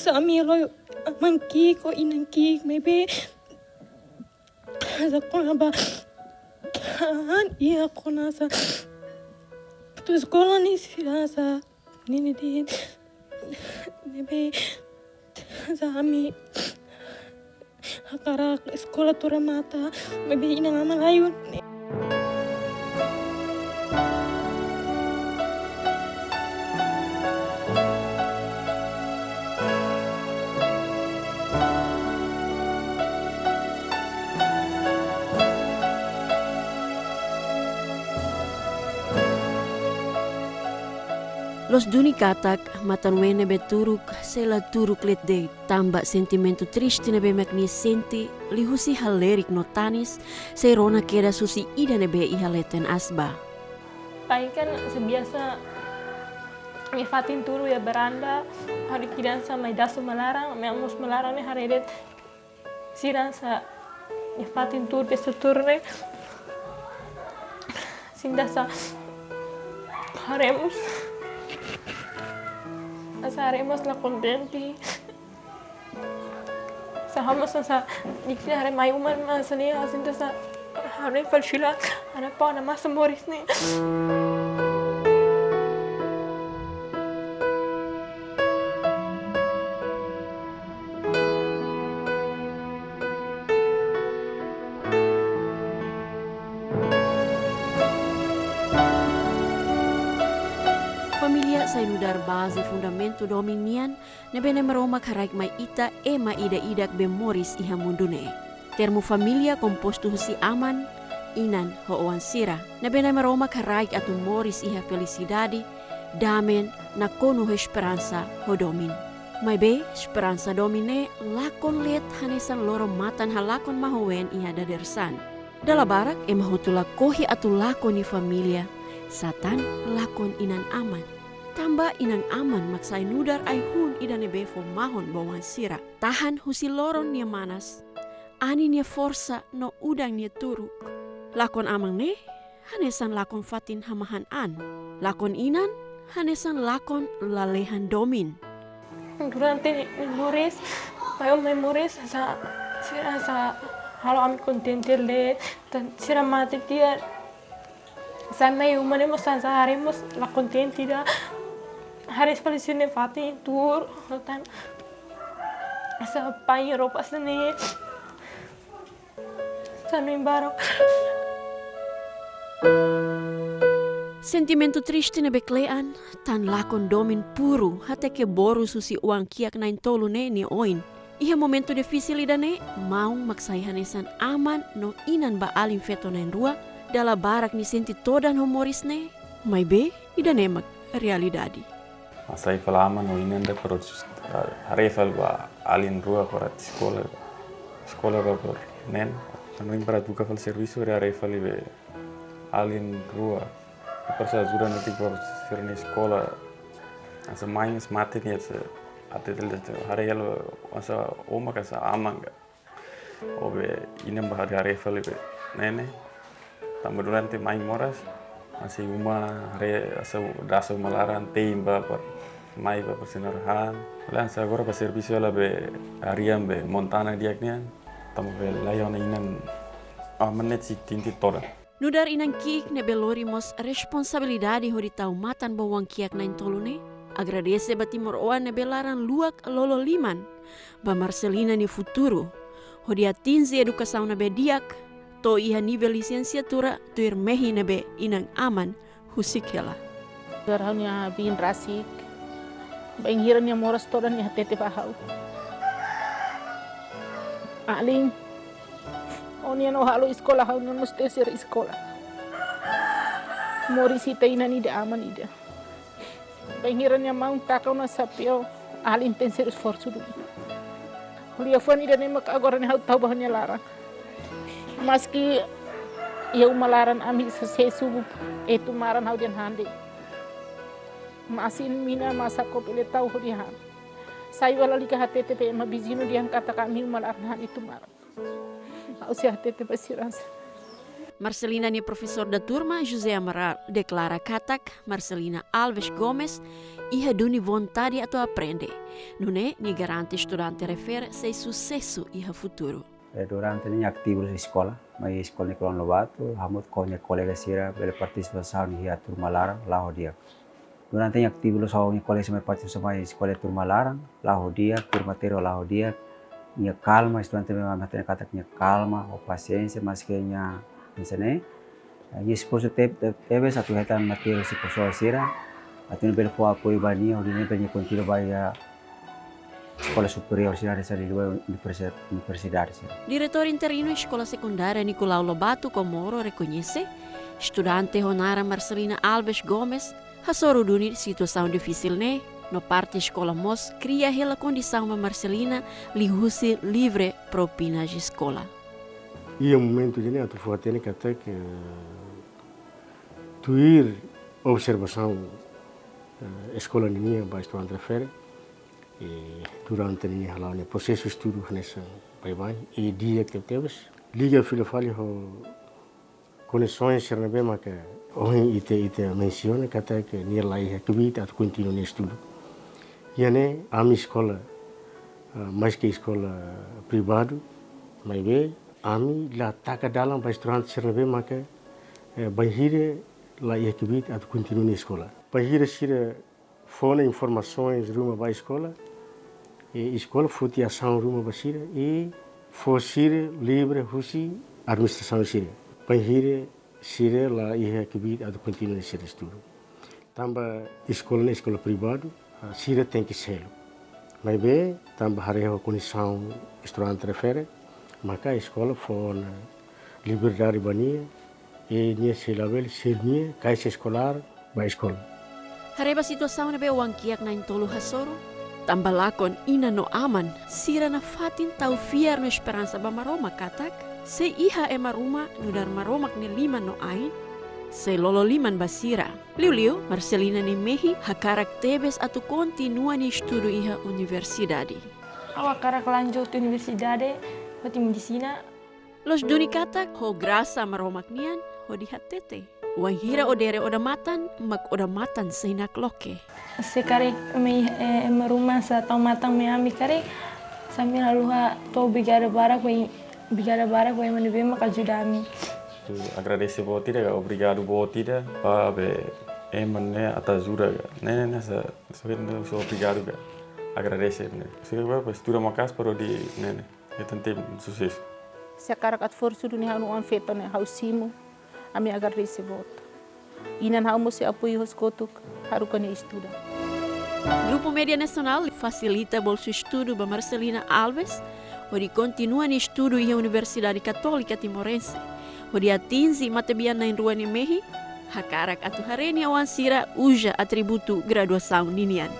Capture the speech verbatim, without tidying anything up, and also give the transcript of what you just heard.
Sa ami halo aman ki'ik ho inan ki'ik, maibé sa kona-ba an iha kona sa atu eskola ne'e sira sa nini di, maibé sa ami hakarak eskola tuur mata, maibé inan-aman laiha. Loos duni katak, matan-ween ne'ebé turuk, sei la turuk leet de'it. Tanba sentimentu triste ne'ebé mak nia sente, liuhusi halerik no tanis, sei rona kedas husi ida ne'ebé iha leten aas ba. Pai kan se biasa, nia fatin tuur iha varanda, ha'u-nia kriansa mai dasu uma laran, ami mós uma laran ne'e haree de'it sira sa nia fatin tuur, besu tuur ne'e. Sira sa haree mós, sa haree mós la kontente. Sa ha'u mós sa, sa, nia haree mai uma mós ne'e, sa sente sa haree fali fila, haree pau na masa moris ne'e. Família sai nu'udar baze, fundamentu domin nian, ne'ebé Nai Maromak haraik mai ita ema ida-idak be moris iha mundu ne'e. Termu família kompostu husi aman, inan ho oan sira, ne'ebé Nai Maromak haraik atu moris iha felisidade, dame, nakonu ho esperansa ho domin. Maibé, esperansa domin ne'e lakon leet hanesan loro-matan halakon mahon-ween iha dadeer-saan. Dala barak ema hotu lakohi atu lakon nia família, satan lakon inan-aman. Tanba inan-aman mak sai nu'udar ai-hun ida ne'ebé fó mahon ba oan sira. Tahan husi loron nia manas, anin nia forsa no udan nia turuk. Lakon aman ne'e hanesan lakon fatin hamahan an. Lakon inan hanesan lakon lalehan domin. Durante nia moris, pai ho mai moris, sa, sira sa halo ami kontente leet, tan sira mate tiha. Sa mai uma ne'e mós sa, sa haree mós la kontente ida. Haree fali sira-nia fatin tuur, tan sa pai roupa sira-ne'e. Sa hanoin barak. Sentimentu triste ne'ebé kle'an, tan lakon domin puru, hateke borus husi oan kiak na'in-tolu ne'e nia oin. Iha momentu difisil ida-ne'e, maun mak sai hanesan aman no inan ba alin-feto na'in-rua, dala barak nia sente todan ho moris ne'e, maibé ida-ne'e mak realidade. Hasai fali aman no inan de'it para haree fali ba alin rua para eskola, eskola ba para neen. Hanoin para buka fali servisu, haree fali be alin rua. Para ajuda netik ba sira-nia eskola. Hanesan mai mós mate nia, hanesan hatete de'it haree hela hanesan uma ka hanesan aman ka. Ou be inan ba haree fali be neen ne'e. Tanba durante mai moras, hanesan uma haree hanesan dasu uma laran, te'in ba para mai ba para sira-nia oan. Lae hanesan agora ba servisu hela be harian be montana di'ak nian. Tanba be laiha ona inan, aman ne'e sei sente todan. Nu'udar inan ki'ik ne'ebé lori mós responsabilidade hodi tau matan ba oan kiak na'in-tolu ne'e, agradese ba timoroan ne'ebé laran luak lolo liman ba Marcelina nia futuru, hodi atinje edukasaun ne'ebé di'ak, to'o iha nivel lisensiatura tuir mehi ne'ebé inan-aman husik hela. Agora ha'u-nia biin rasik, bainhira nia moras todan nia hatete ba ha'u: Alin, ó-nian ó halo eskola, ha'u-nian mós tenke ser eskola. Moris ita inan ida aman ida. Bainhira nia maun taka ona xapeu, alin tenke ser esforsu duni. Liafuan ida-ne'e mak agora ne'e ha'u tau ba ha'u-nia laran. Maski iha uma laran ami sei subu, eh, tumaran ha'u dehan han de'it. Masin mina masa ko bele tau hodi han. Sai ba lalika hatete ba ema viziñu dehan katak ami uma laran han de'it tumaran. Ha'u sei hatete ba sira hanesan: Marcelina nia profesór da turma, José Amaral, deklara katak Marcelina Alves Gomes iha duni vontade atu aprende. Nune'e nia garante estudante refere sei susesu iha futuru. Eh, durante ne'e nia ativu iha eskola, mai eskola Nicolau Lobato, hamutuk ho nia kolega sira bele partisipasaun iha turma laran, la'o di'ak. Durante nia ativu iha koléjiu mai partisipa mai eskola turma laran, la'o di'ak, turma terus la'o di'ak, nia kalma, estudante ne'ebé mak hatene katak nia kalma, ho pasiénsia, maske nia hanesan ne'e. Nia esforsu te-, te-, tebes atu hetan matéria husi profesór sira, atu nune'e bele fó apoiu ba nia, hodi nune'e bele nia kontinua ba iha eskola superiór sira hanesan liuliu universi-, universidade sira. Diretór interinu Eskola Sekundária Nicolau Lobato Comoro rekoñese, estudante ho naran Marcelina Alves Gomes, hasoru duni situasaun difisil ne'e, no parte eskola mós kria hela kondisaun ba Marcelina liuhusi livre propinas eskola. Iha momentu ida-ne'e atu fó hatene katak tuir observasaun, eh, eskola ninian ba estudante refere, eh, durante ninia hala'o nia prosesu estudu hanesan baibain, i di'ak tebetebes. Liga fila fali ho kondisaun sira ne'ebé maka ohin ita, ita mensiona katak nia la iha kbiit atu kontinua nia estudu. Iha ne'e ami eskola, ah, maske eskola privadu, maibé ami la taka dalan ba estudante sira ne'ebé maka, eh, bainhira la iha kbiit atu kontinua nia eskola. Bainhira sira fó ona informasaun ruma ba eskola, i eskola foti asaun ruma ba sira, i fó sira livre husi administrasaun sira. Bainhira sira la iha kbiit atu kontinua sira estudu. Tanba eskola ne'e eskola privadu, ah, sira tenke selu. Maibé, tanba haree ho kondisaun estudante refere, maka eskola fó ona liberdade ba nia, i nia sei labele selu nia kaixa eskolár ba eskola. Haree ba situasaun ne'ebé oan kiak na'in-tolu hasoru, tanba lakon inan no aman, sira nafatin tau fiar no esperansa ba Maromak katak, sei iha ema ruma nu'udar Maromak nia liman no ain, sei lolo liman ba sira. Liuliu, Marcelina nia mehi hakarak tebes atu kontinua nia estudu iha universidade. Ha'u hakarak lanjut universidade, foti medisina. Loos duni katak, ho grasa Maromak nian, hodi hatete. Wainhira odere odamatan, mak odamatan sei nakloke. Se karik mai, eh, ema ruma sei tau matan mai ami karik, se ami haluha to'o obrigada barak ba, obrigada barak ba ema ne'ebé mak ajuda ami. Agradese boot ida ka, obrigadu boot ida ba be ema ne'e atu ajuda ka. Ne'e, ne'e, ne'e sa, so, so obrigadu ka. Agradese ne'e. Sei ba, ba estuda maka'as para hodi ne'e, ne'e. Ita tenke susesu. Se hakarak atu forsu duni ha'u-nia oan-feton ne'e ha'u simu, ami agradese boot. Inan ha'u mós sei apoiu hosi kotuk, haruka nia estuda. Grupu Média Nasionál fasilita bolsu estudu ba Marcelina Alves, hodi kontinua nia estudu iha Universidade Católica Timorense, hodi atinje matebian na'in-rua nia mehi, hakarak atu haree nia oan sira uza atributu graduasaun ninian.